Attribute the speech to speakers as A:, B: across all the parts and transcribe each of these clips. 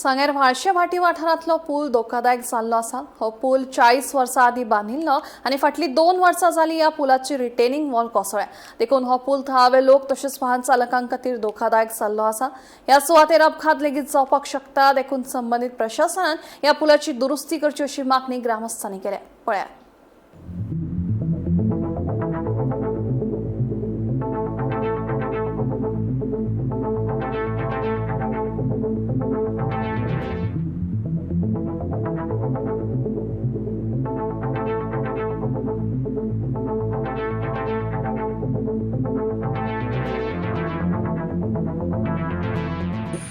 A: सांग्यार व्हाळशे भाटी वाठारांतलो पूल धोकादायक जाल्लो आसा. हो पूल 40 वर्सां आदीं बांदिल्लो आनी फाटलीं 2 वर्सां जाली ह्या पुलाची रिटेनिंग वॉल कोसळ्या. देखून हो पूल थळावे लोक तशेंच वाहन चालकां खातीर धोकादायक जाल्लो आसा. ह्या सुवातेर अपघात लेगीत जावपाक शकता. देखून संबंदीत प्रशासनान ह्या पुलाची दुरुस्ती करची अशी मागणी ग्रामस्थांनी केल्या. पळया.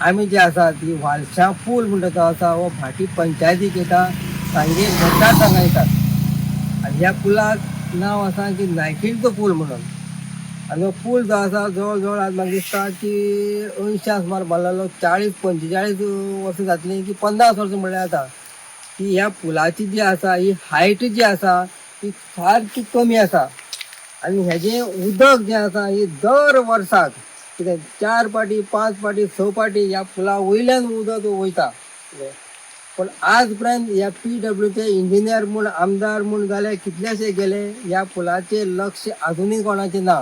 B: आमी जे आसा ती व्हालशा पूल म्हणटा तो आसा हो भाटी पंचायतीक येता, सांगे मतदारसंघात येतात. आनी ह्या पुलाक नांव आसा की नायकिणचो पूल म्हणून. आनी हो पूल जो आसा जवळ जवळ आज म्हाका दिसता की 80 सुमार बांदलेलो, 40-45 वर्सां जातलीं की 50 वर्सां म्हणल्यार जाता की ह्या पुलाची जी आसा ही हायट जी आसा ती सारकी कमी आसा. आनी हेजें उदक जें आसा ही दर वर्साक कितें 4 पाटी 5 पाटी 6 पाटी ह्या पुला वयल्यान उदक वयता. कितें पूण आज पर्यंत ह्या PWचे इंजिनियर म्हूण आमदार म्हूण जाले कितलेशे गेले, ह्या पुलाचेर लक्ष आजुनूय कोणाचें ना.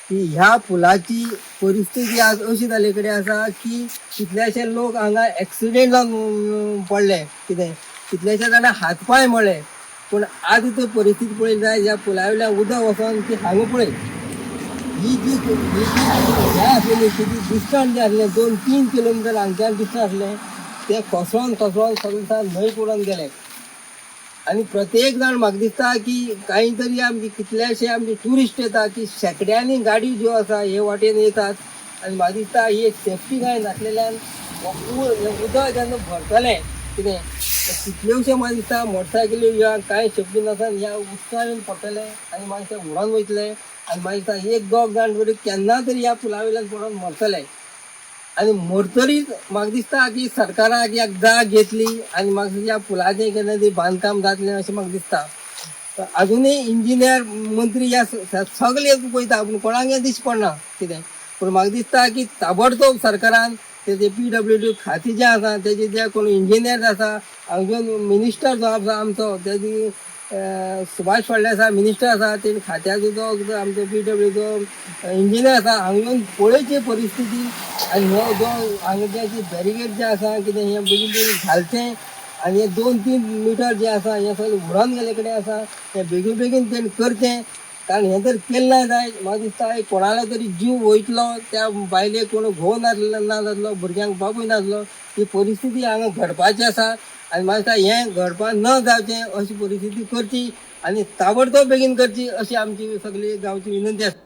B: की ह्या पुलाची परिस्थिती आज अशी जाल्ले कडेन आसा की कितलेशे लोक हांगा एक्सिडेंट जावन पडले, कितें कितलेशे जाणां हात पांय मोडले. पूण आज ती परिस्थिती पळयली जाल्यार ह्या पुला वयल्यान उदक वचोन ती हांगा पळय ही जी हें आसलेली ती डिस्टन्स जें आसलें 2-3 किलोमिटर हांगच्यान डिस्टन्स आसलें तें कोसळोन कोसळोन सगळें न्हंय पडून गेलें. आनी प्रत्येक जाण म्हाका दिसता की कांय तरी आमचे कितलेशे आमचे ट्युरिस्ट येता की शेंकड्यांनी गाडी ज्यो आसा हे वाटेन येतात. आनी म्हाका दिसता ही एक सेफ्टी कांय नासलेल्यान हो पूल उदक जेन्ना भरतलें कितें कितल्योश्यो म्हाका दिसता मोटरसायकली ह्या कांय सेफ्टी नासतना ह्या उदकान येवन पडटले आनी मागीर ते उडोन वयतले. आनी म्हाका दिसता 1-2 जाण तरी केन्ना तरी ह्या पुला वयल्यान पडोन मरतले. आनी मरतरीच म्हाका दिसता की सरकाराक एक जाग घेतली आनी म्हाका दिसता ह्या पुलाचें केन्ना तरी बांदकाम जातलें अशें म्हाका दिसता. आजुनूय इंजिनियर मंत्री ह्या सगळे पळयता पूण कोणाक दिश्टी पडना कितें. पूण म्हाका दिसता की ताबडतोब सरकारान तेजे PWD खातें जें आसा तेजे जे कोण इंजिनियर आसा हांगा मिनिस्टर जो आसा आमचो तेजी सुभाष फळदेसाय मिनिस्टर आसा तेणी खात्याचो जो आमचो PWDचो इंजिनियर आसा हांगा येवन पळयची परिस्थिती. आनी हो जो हांगा जे बॅरिगेड जे आसा कितें हें बेगीन बेगीन घालचें आनी हे 2-3 मिटर जे आसा हें सगळें उडोन गेल्ले कडेन आसा तें बेगीन बेगीन तेणी करचें. कारण हें जर केलें ना जायत म्हाका दिसता कोणालो तरी जीव वयतलो, त्या बायलेक कोण घोव नासलो ना जातलो, भुरग्यांक बापूय नासलो, ही परिस्थिती हांगा घडपाची आसा. आनी म्हाका दिसता हें घडपा न जावचें अशी परिस्थिती करची आनी ताबडतोब बेगीन करची अशी आमची सगळी गांवची विनंती आसा.